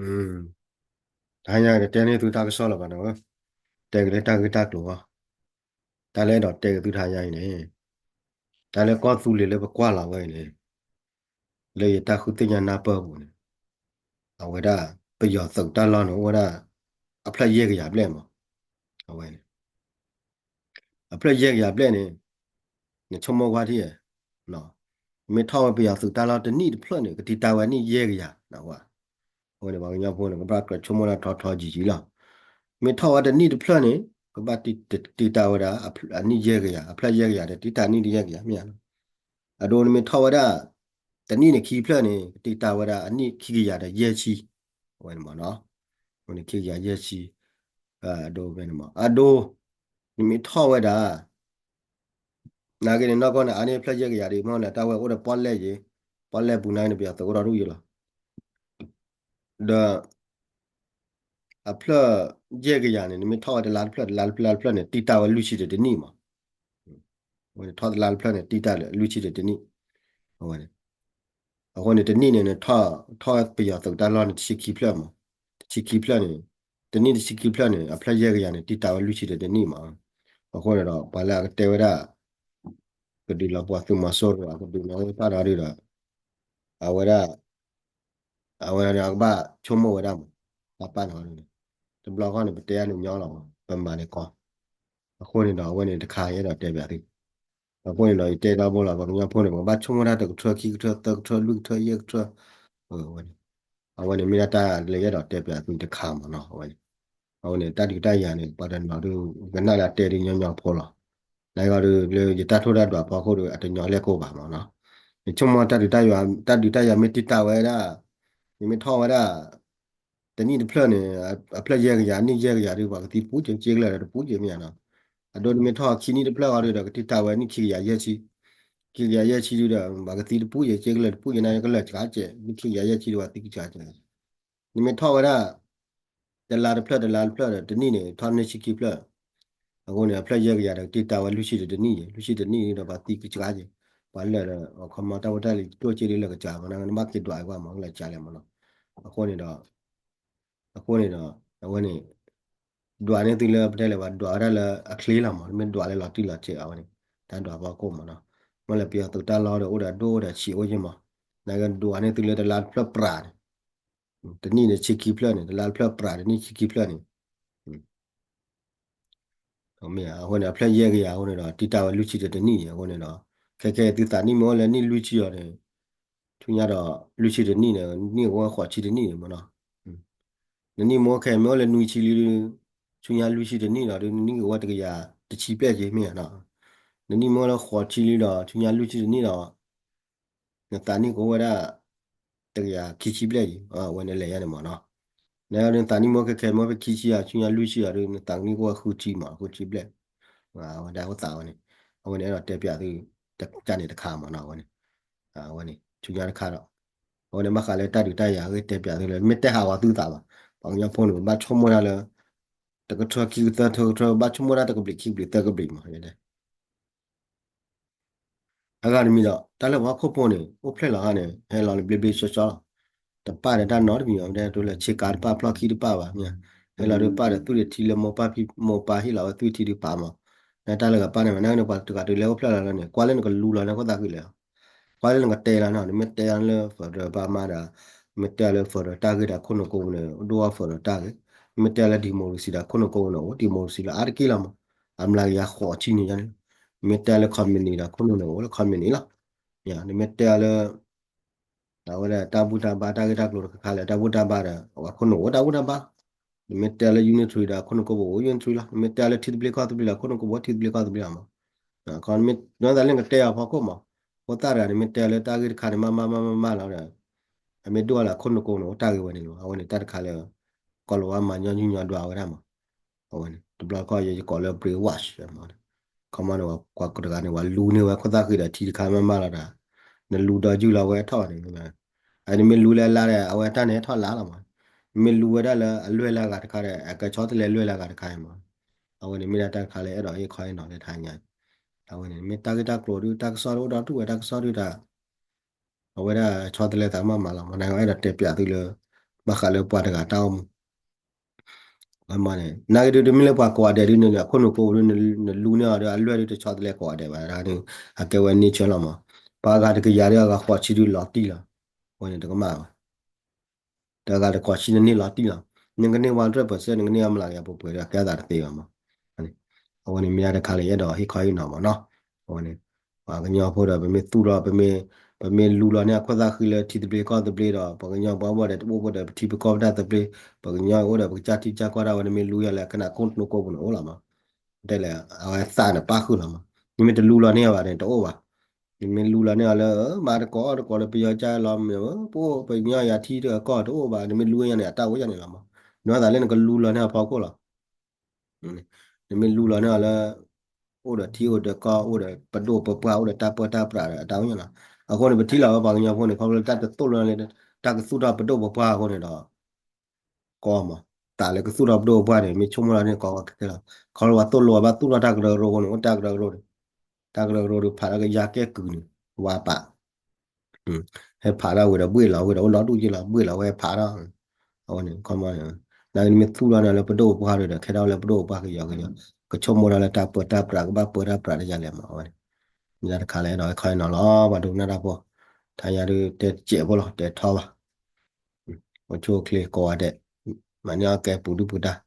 တဟါညါတတဲန့ၢ်သုတၢ်ကစီၣ်လၢၤဘၣ်နီၤ, တဲက့ၤလၢတၢ်ဂ့ၢ်တၢ်ကျိၤအဂီၢ်, တၢ်လၢအဲၣ်ဒိးတဲက့ၤသုတဟါညါအံၤန့ၣ်, တၢ်လၢကီၢ်သူလ့ၤလၢပကွၢ်လီၤဝဲအံၤန့ၣ်, လၢယတၢ်ဃုသ့ၣ်ညါနၢ်ပၢၢ်အပူၤန့ၣ်, အဝဲဒၣ် ပယီၤသုးတၢ်လီၢ်န့ၣ် အိၣ်ဝဲဒၣ် အဖျၢၣ်ယဲၢ်ကယၤဘျဲၣ်မး, အဝဲန့ၣ် အဖျၢၣ်ယဲၢ်ကယၤဘျဲၣ်န့ၣ်, နဆိကမိၣ်ကွၢ်ထံၣ်, မ့ၢ်ထီၣ်ဝဲပယီၤသုးတၢ်လီၢ်တနံၣ်တဖျၢၣ်န့ၣ် ကတံာ်တာ်ဝဲနံၣ်ယဲၢ်ကယၤ, အဃိန့ၣ် ပှၤကညီဖိန့ၣ် ကဘၣ်ကြၢးဆိကမိၣ်ဒၣ်ထီထီယံာ်ယံာ်လီၤ. မ့ၢ်ထီၣ်ဝဲတနံၣ်တဖျၢၣ်န့ၣ် ကဘၣ်တံာ်တာ်ဝဲဒၣ် အနံၣ်ယဲၢ်ကယၤ, အဖျၢၣ်ယဲၢ်ကယၤဒီး တံာ်တာ်နံၣ်တယဲၢ်ကယၤမ့ၢ်ဧါ. အဒိ နမ့ၢ်ထီၣ်ဝဲဒၣ် တနံၣ်န့ၣ်ခံဖျၢၣ်န့ၣ် ကတံာ်တာ်ဝဲဒၣ်အနံၣ်ခံကယၤဒီးယဲၢ်ဆံ, အဝဲန့ၣ်မးနီၤ, အဝဲန့ၣ်ခံကယၤယဲၢ်ဆံ, အဒိ အဒိ နမ့ၢ်ထီၣ်ဝဲဒၣ် နာ်က့န့ၣ် နီၢ်ကီၢ်န့ၣ် အါန့ၢ်ဖျၢၣ်ယဲၢ်ကယၤဒံး မ့ၢ်လၢတၢ်ဝဲအိၣ်ဒီးပီၣ်လဲၣ်ယံၤ, ပီၣ်လဲၣ်ပူၤနာ်က့န့ၣ် ပယီၤသုးအိၣ်ဒီးဒိၣ်ယံၤလီၤ. ဒီး အဖျၢၣ်ယဲၢ်ကယၤန့ၣ် နမ့ၢ်ထီၣ်ဝဲတလါတဖျၢၣ် တလါတဖျၢၣ်တဖျၢၣ်န့ၣ် တံာ်တာ်ဝဲလွံၢ်ဆံဒီးတနံၣ်မး. အဝဲန့ၣ်ထီၣ်တလါတဖျၢၣ်န့ၣ် တံာ်တာ်လၢလွံၢ်ဆံဒီးတနံၣ်, အဝဲန့ၣ် အဃိန့ၣ် တနံၣ်န့ၣ် နထီၣ် ထီၣ်ပယီၤသုးတၢ်လီၢ်န့ၣ် တဆံခံဖျၢၣ်မး, တဆံခံဖျၢၣ်န့ၣ်, တနံၣ်တဆံခံဖျၢၣ်န့ၣ် အဖျၢၣ်ယဲၢ်ကယၤန့ၣ် တံာ်တာ်ဝဲလွံၢ်ဆံဒီးတနံၣ်မး. အဃိန့ၣ်ဒီး ပှၤလၢအကတဲဝဲဒၣ် ကဒုးလီၤပှီၢ်သုးမီၤစိရိၤ အကဒုးလီၤဝဲတၢ်ဒီးဒုးဒီး အဝဲဒၣ် အဝဲန့ၣ်အကဘၣ်ဆိကမိၣ်ဝဲဒၣ်မး, တၢ်ပာ်န့ၣ် တဘျီဃီန့ၣ် ပတဲအါန့ၣ်ညီလီၤ ပမၤန့ၢ်ကီ, အဃိန့ၣ်ဒီး အဝဲန့ၣ်တခါယအဲၣ်ဒိးတဲပၠးသု, အဃိန့ၣ်ဒီး ယတဲဒီဘိလီၤ ပှၤကညီဖိန့ၣ် ပကဘၣ်ဆိကမိၣ်တၢ်တကထၢ ခံကထၢ သၢကထၢ လွံၢ်ကထၢ ယဲၢ်ကထၢ, အဝဲန့ၣ် အဝဲန့ၣ်မ့ၢ်ဒၣ်တၢ်လၢယအဲၣ်ဒိးတဲပၠးသုတခါမးနီၤ, အဝဲန့ၣ် အဝဲန့ၣ် တၢ်ဒုးတၢ်ယၤန့ၣ် ပှၤတနီၤဒုး ကနၣ်လၢအတဲဒုးညီညီဖိလီၤ, နဂီၢ်ဒုး လၢယတၢ်ထိၣ်တၢ်ဒွးဖီခိၣ်ဒီး အတညီလဲၣ်ကိၢ်ဘၣ်မးနီၤ, ယဆိကမိၣ်တၢ်ဒုးတၢ်ယၤ တၢ်ဒုးတၢ်ယၤမ့ၢ်တံာ်တာ်ဝဲဒၣ်, ယမ့ၢ်ထီၣ်ဝဲဒၣ် တနံၣ်တဖျၢၣ်န့ၣ် အဖျၢၣ်ယဲၢ်ကယၤ နံၣ်ယဲၢ်ကယၤဒုး ပှၤကသံတပူၤက့ၤ က့ကလၢာ်ဒီးတပူၤက့ၤမ့ၢ်ဧါနီၤ, အဒိနမ့ၢ်ထီၣ်ခံနံၣ်တဖျၢၣ်ဃီဒုးဒီး ကတံာ်တာ်ဝဲနံၣ်ခံကယၤယဲၢ်ဆံ, ခံကယၤယဲၢ်ဆံဒုးဒီး ပှၤကသံတပူၤက့ၤ က့ကလၢာ်တပူၤက့ၤ နကလၢာ်စှၤကဲး နံၣ်ခံကယၤယဲၢ်ဆံဒုး ပှၤသံကစှၤကဲး, နမ့ၢ်ထီၣ်ဝဲဒၣ် တလါတဖျၢၣ်တလါတဖျၢၣ်ဒီး တနံၣ်န့ၣ် ထီၣ်န့ၢ်ဆံခံဖျၢၣ်, အဃိန့ၣ် အဖျၢၣ်ယဲၢ်ကယၤဒီး ကတံာ်တာ်ဝဲလွံၢ်ဆံဒီးတနံၣ်ယဲၢ် လွံၢ်ဆံတနံၣ်ဒီး ပှၤသံကစှၤကဲး, ပှၤလၢာ်ဒီး အခီမီတၢ်ဖိတၢ်လံၤကတိၢ်က့ၤဒုးလၢာ်ကစှၤမး နဘၣ်က့ၤဒွးအံၤကွၢ်မး ကလၢာ်ကစှၤလဲၣ်မးနီၤ, အဃိန့ၣ်ဒီး အဃိန့ၣ်ဒီး အဝဲန့ၣ် ဒွးန့ၢ်သုလၢပတဲလဲၣ် ပှၤဒွးဝဲဒၣ်လၢအချ့လီၤမး မ့ၢ်ဒွးလၢလီၤတံၢ်လီၤဆဲးအဝဲန့ၣ် တၢ်ဒွးဖီခိၣ်မးနီၤ, မ့ၢ်လၢပယီၤသုးတၢ်လီၢ်ဒီးအိၣ်ဒီးဒိၣ်အိၣ်ဒီးဆံးအိၣ်ယဲၢ်မး, နကဒွးန့ၢ်သုလၢတလါတဖျၢၣ်ပြးန့ၣ်, တနံၣ်န့ၣ်ဆံခံဖျၢၣ်န့ၣ် တလါတဖျၢၣ်ပြး တနံၣ်ဆံခံဖျၢၣ်န့ၣ် မ့ၢ်အဃိန့ၣ် အဖျၢၣ်ယဲၢ်ကယၤအဃိန့ၣ်ဒီး တံာ်တာ်ဝဲလွံၢ်ဆံတနံၣ်အံၤအဃိန့ၣ်ဒီး ခဲခဲသုသးနံၣ်မ့ၢ်အိၣ်လၢနံၣ်လွံၢ်ဆံအီၤန့ၣ် ဆူညါဒီး လွံၢ်ဆံတနံၣ်န့ၣ် နံၣ်ကဝဲဃိးဆံတနံၣ်န့ၣ်မးနီၤ, နနံၣ်မ့ၢ်အိၣ်ခဲမ့ၢ်အိၣ်လၢနွံဆံလံ ဆူညါလွံၢ်ဆံတနံၣ်ဒီး နနံၣ်ကဝဲတကယၤတဆံဘျဲၣ်က့ၤမ့ၢ်ဧါနီၤ, နနံၣ်မ့ၢ်အိၣ်လၢဃိးဆံလံဒီး ဆူညါလွံၢ်ဆံတနံၣ်ဒီး နသးနံၣ်ကအိၣ်ဝဲဒၣ် တကယၤခံဆံဘျဲၣ်အံၤ အဝဲန့ၣ်လဲၤယါန့ၣ်မးနီၤ, နသးနံၣ်မ့ၢ်အိၣ်ခဲခဲမ့ၢ်အိၣ်ဖဲခံဆံဧါ ဆူညါလွံၢ်ဆံဧါဒီး နသးနံၣ်ကအိၣ်ဝဲဃုဆံမး ဃုဆံဘျဲၣ်, ဝဲဒၣ်အိၣ်သးဝဲန့ၣ်, အဝဲန့ၣ်အဲၣ်ဒိးတဲပၠးသု တၢ်န့ၣ်တခါမးနီၤ အဝဲန့ၣ်, အဝဲန့ၣ် ဆူညါတခါဒီး အဝဲန့ၣ်ဘၣ်ဃးလၢတၢ်ဒုးတၢ်ယၤအဂ့ၢ်တဲပၠးသုလၢ မ့ၢ်တဲဟးဂီၤသုသးဘၣ်, ပှၤကညီဖိန့ၣ် ပဘၣ်ဆိကမိၣ်တၢ်လၢ တကထၢခံကထၢ သၢကထၢ ဘၣ်ဆိကမိၣ်တၢ်တကဘျံးခံကဘျံးသၢကဘျံးမး အဂၤတမံၤဒီး တၢ်လၢပှၤဟီၣ်ခိၣ်ဖိန့ၣ် အိၣ်ဖျဲၣ်လီၤဟါန့ၣ် ဟဲလီၤန့ၣ်ဘျ့ဘျ့ဆှီဆှီလီၤ, တပာ်ဒီးတၢ်နီတမံၤအီၤ တဲတိလၢဆ့ကၤတပာ်ဖျီၣ်ခံတပာ်ဘၣ်မ့ၢ်, ဟဲလီၤဒုးပာ်ဒီးသွံၣ်ဒီးထံလၢမိၢ်ပၢ်ဖံ မိၢ်ပၢ်ဟ့ၣ်လီၤဝဲသွံၣ်ထံဒုးပာ်မး, နတၢ်လၢကပာ်န့ၣ်မး နပှၤတဂၤတုၤလၢအိၣ်ဖျဲၣ်လီၤလၢန့ၣ် ကွၢ်လၢနကလူလီၤန့ၣ် ခိၣ်သးဃံလၢာ် ကွၢ်လၢနကတဲလီၤန့ၣ် နမ့ၢ်တဲလၢ federal ဘၣ်မးဒီး မ့ၢ်တဲလၢ federal တၢ်ဂ့ၢ်ဒီးခိၣ်နူာ်ကိးပူၤန့ၣ် ဒိၣ်အီၣ် federal တၢ်ဂ့ၢ်, မ့ၢ်တဲလၢ democracy ဒီးခိၣ်နူာ်ကိးပူၤန့ၣ် အိၣ် democracy လၢအါတက့ၢ်လီၤမး, အမျးကယၤဃိးဆံန့ၣ်န့ၣ်, မ့ၢ်တဲလၢ communist ဒီးခိၣ်နူာ်န့ၣ် အိၣ်လၢ communist လီၤ, နမ့ၢ်တဲလၢ အဝဲဒၣ်တၢ်ဘူၣ်တၢ်ဘါတၢ်ဂ့ၢ်တၢ်ကျိၤတခါခါလၢတၢ်ဘူၣ်တၢ်ဘါဒီး အဝဲခိၣ်နူာ်အိၣ်တၢ်ဘူၣ်တၢ်ဘါလီၤ, နမ့ၢ်တဲလၢ unitary ဒီးခိၣ်နူာ်ကိးပူၤအိၣ် unitary လီၤ, နမ့ၢ်တဲလၢထံသဘျ့ကီၢ်သဘျ့ဒီးခိၣ်နူာ်ကိးပူၤအိၣ်ထံသဘျ့ကီၢ်သဘျ့လီၤမး, ခီမ့ၢ်ဒ်သိးလၢနကတဲအီၤဖီခိၣ်မး, ဖိသၣ်တဂၤန့ၣ် မ့ၢ်တဲလၢတၢ်ဂ့ၢ်တခါန့ၣ် မးမးမးမးမးလီၤဒီး အမ့ၢ်ဒိၣ်လၢခိၣ်နူာ်ကိးပူၤန့ၣ် အိၣ်တၢ်ဂ့ၢ်ဝဲန့ၣ်လီၤ, အဝဲန့ၣ်တၢ်တခါလၢ ကီၢ်လီၤဝါမၤညီနုၢ်ညီဒွးဝဲဒၣ်မး အဝဲန့ၣ် တဘျီတခီၣ်ယဲယကိးလၢ brainwash မး, ခီမီန့ၣ် ပှၤတဂၤန့ၣ် ပှၤလူန့ၢ်ဝဲခိၣ်သၣ်ဃံဒီးထံတခါမးမးလီၤဒီး နလူဒီးယုၢ်လီၤဝဲထီၣ်န့ၣ်, အနမ့ၢ်လူလၢအလါဒီး အဝဲတၢ်န့ၣ်ဟဲထီၣ်လါလီၤမး, မ့ၢ်လူဝဲဒၣ်လၢအလွဲၢ်လၢအဂၤတခါဒီး အကဆီတလဲလွဲၢ်လၢအဂၤတခါမး, အဝဲန့ၣ်မ့ၢ်ဒၣ်တၢ်တခါလၢအဲၣ်ဒိးဟ့ၣ်ခီဟ့ၣ်နီၤလၢတဟါညါ, အဝဲန့ၣ် မ့ၢ်တၢ်ဂ့ၢ်တၢ်ကျိၤဒုး တၢ်ကစီၣ်ဒုးအိၣ်ဒီးတူၢ်ဝဲတၢ်ကစီၣ်ဒုးတၢ် အဝဲဒၣ်ဆီတလဲသးမးမးလီၤမး, နအဲၣ်ဒိးတဲပၠးသုလၢ ဘၣ်ဃးလၢပှၤတဂၤတၢ်အိၣ်မူ နာ်က့ဒုး တမ့ၢ်လၢပှၤကိးဂၤဒဲးဒုးန့ၣ် အခိၣ်နူာ်ကိးပူၤဒုး နလူန့ၢ်အီၤဒီး အလွဲၢ်ဒုးတဆီတလဲကိးဂၤဒဲးဘၣ် အကဲဝဲန့ၢ်ဆၢလီၤမး. ပှၤဂၤတကယၤဒီး အဂၤဃိးဆံဒုးလီၤတံၢ်လီၤ. အဝဲန့ၣ်တကမၣ်ဘၣ် တဂၤတဃိးဆံနန့ၢ်လီၤတံၢ်လီၤ. နကန့ၢ် one hundred percent နကန့ၢ်အမလၤကယၤပှဲၤပှဲၤဒီး ကဲသးတသ့ဘၣ်မး. အဝဲန့ၣ်မ့ၢ်ဒၣ်တခါလၢယအဲၣ်ဒိးဟ့ၣ်ခီဟ့ၣ်နီၤမးနီၤ. အဝဲန့ၣ် ပှၤကညီဖိဒီး ပမ့ၢ်သူၣ်ထီၣ် ပမ့ၢ် ပမ့ၢ်လူလီၤန့ၢ်အခိၣ်သၣ်ဃံလၢထံသဘျ့ကီၢ်သဘျ့ဒီး ပှၤကညီပှၤအိၣ်ဒီးတအိၣ်ဖိဒီး ပထံပကီၢ်ပတၢ်သဘျ့ ပှၤကညီအိၣ်ဒီး ပကစၢ်ထံကစၢ်ကီၢ်တၢ်ဝဲ နမ့ၢ်လူယၤလၢကနၣ်ခိၣ်နူာ်ကိးပူၤန့ၣ်အိၣ်လီၤမး. တဲလဲၣ် အဝဲသးန့ၣ်ပၣ်ဃုာ်လီၤမး. နမ့ၢ်တလူလီၤန့ၢ်ဘၣ်န့ၣ် တအိၣ်ဘၣ်. နမ့ၢ်လူလီၤန့ၢ်အီၤလၢ မၤတကိးတကိးလၢပယီၤကၢ်လီၤမ့ၢ် ပအိၣ်ပကညီယၤထံတကီၢ်တအိၣ်ဘၣ် နမ့ၢ်လူယၤန့ၣ် အတၢ်အိၣ်ယၤန့ၣ်လီၤမး. နသးလၢနကလူလီၤန့ၢ်အဖီခိၣ်လီၤ. နမ့ၢ်လူလီၤန့ၢ်အီၤလၢ အိၣ်ဒီးထံအိၣ်ဒီးကီၢ် အိၣ်ဒီးပဒိၣ်ပပှၢ် အိၣ်ဒီးတၢ်ပၢတၢ်ပြးဒီး အတၢ်အိၣ်ညါလီၤ. အဃိန့ၣ် ပထံၣ်လီၤဝဲပှၤကညီဖိန့ၣ် ခီဖျိလၢတၢ်တသိၣ်လိလၢ တၢ်ကသူၣ်ထီၣ်ပဒိၣ်ပပှၢ်အဃိန့ၣ်ဒီး ကီမး သးလၢကသူၣ်ထီၣ်ပဒိၣ်ပပှၢ်န့ၣ် မ့ၢ်ဆိကမိၣ်လီၤန့ၣ် ကီခဲခဲလီၤ. ခီဖျိပှၤသိၣ်လိအီၤဘၣ်သူၣ်ထီၣ်တၢ်ကရၢကရိအဃိန့ၣ် အိၣ်တၢ်ကရၢကရိန့ၣ် တၢ်ကရၢကရိဒီး ဖးဒၣ်ကယၤကဲကုၢ်န့ၣ် ဝါပာ် ဟဲဖးထီၣ်ဝဲဒီးဘှ့ၣ်လီၤဝဲဒီး အိၣ်ဒီဒူၣ်က့လီၤ ဘှ့ၣ်လီၤဝဲဖးထီၣ်. အဝဲန့ၣ် ခီမီန့ၣ် နာ်က့နမ့ၢ်သူၣ်ထီၣ်န့ၣ်လၢပဒိၣ်ပပှၢ်ဒီး ခဲထီၣ်လၢပဒိၣ်ပပှၢ်ကယီကယီ ကဆိကမိၣ်ဒၣ်လၢတၢ်ပၢတၢ်ပြး ကဘၣ်ပၢတၢ်ပြးတယၤလဲၣ်မး အဝဲန့ၣ် မ့ၢ်ဒၣ်တခါလၢအဲၣ်ဒိးဟ့ၣ်ခီဟ့ၣ်နီၤလီၤ ပှၤဒိကနၣ်တၢ်ဖိ ထါညါဒုးတဲတစဲးဖိလီၤ တဲထီဘၣ် အိၣ်ဆူၣ်အိၣ်ချ့ကိးဂၤဒဲး မၤန့ၢ်အီၣ်ကဲပူၤဒုၣ်ပူၤတၢ်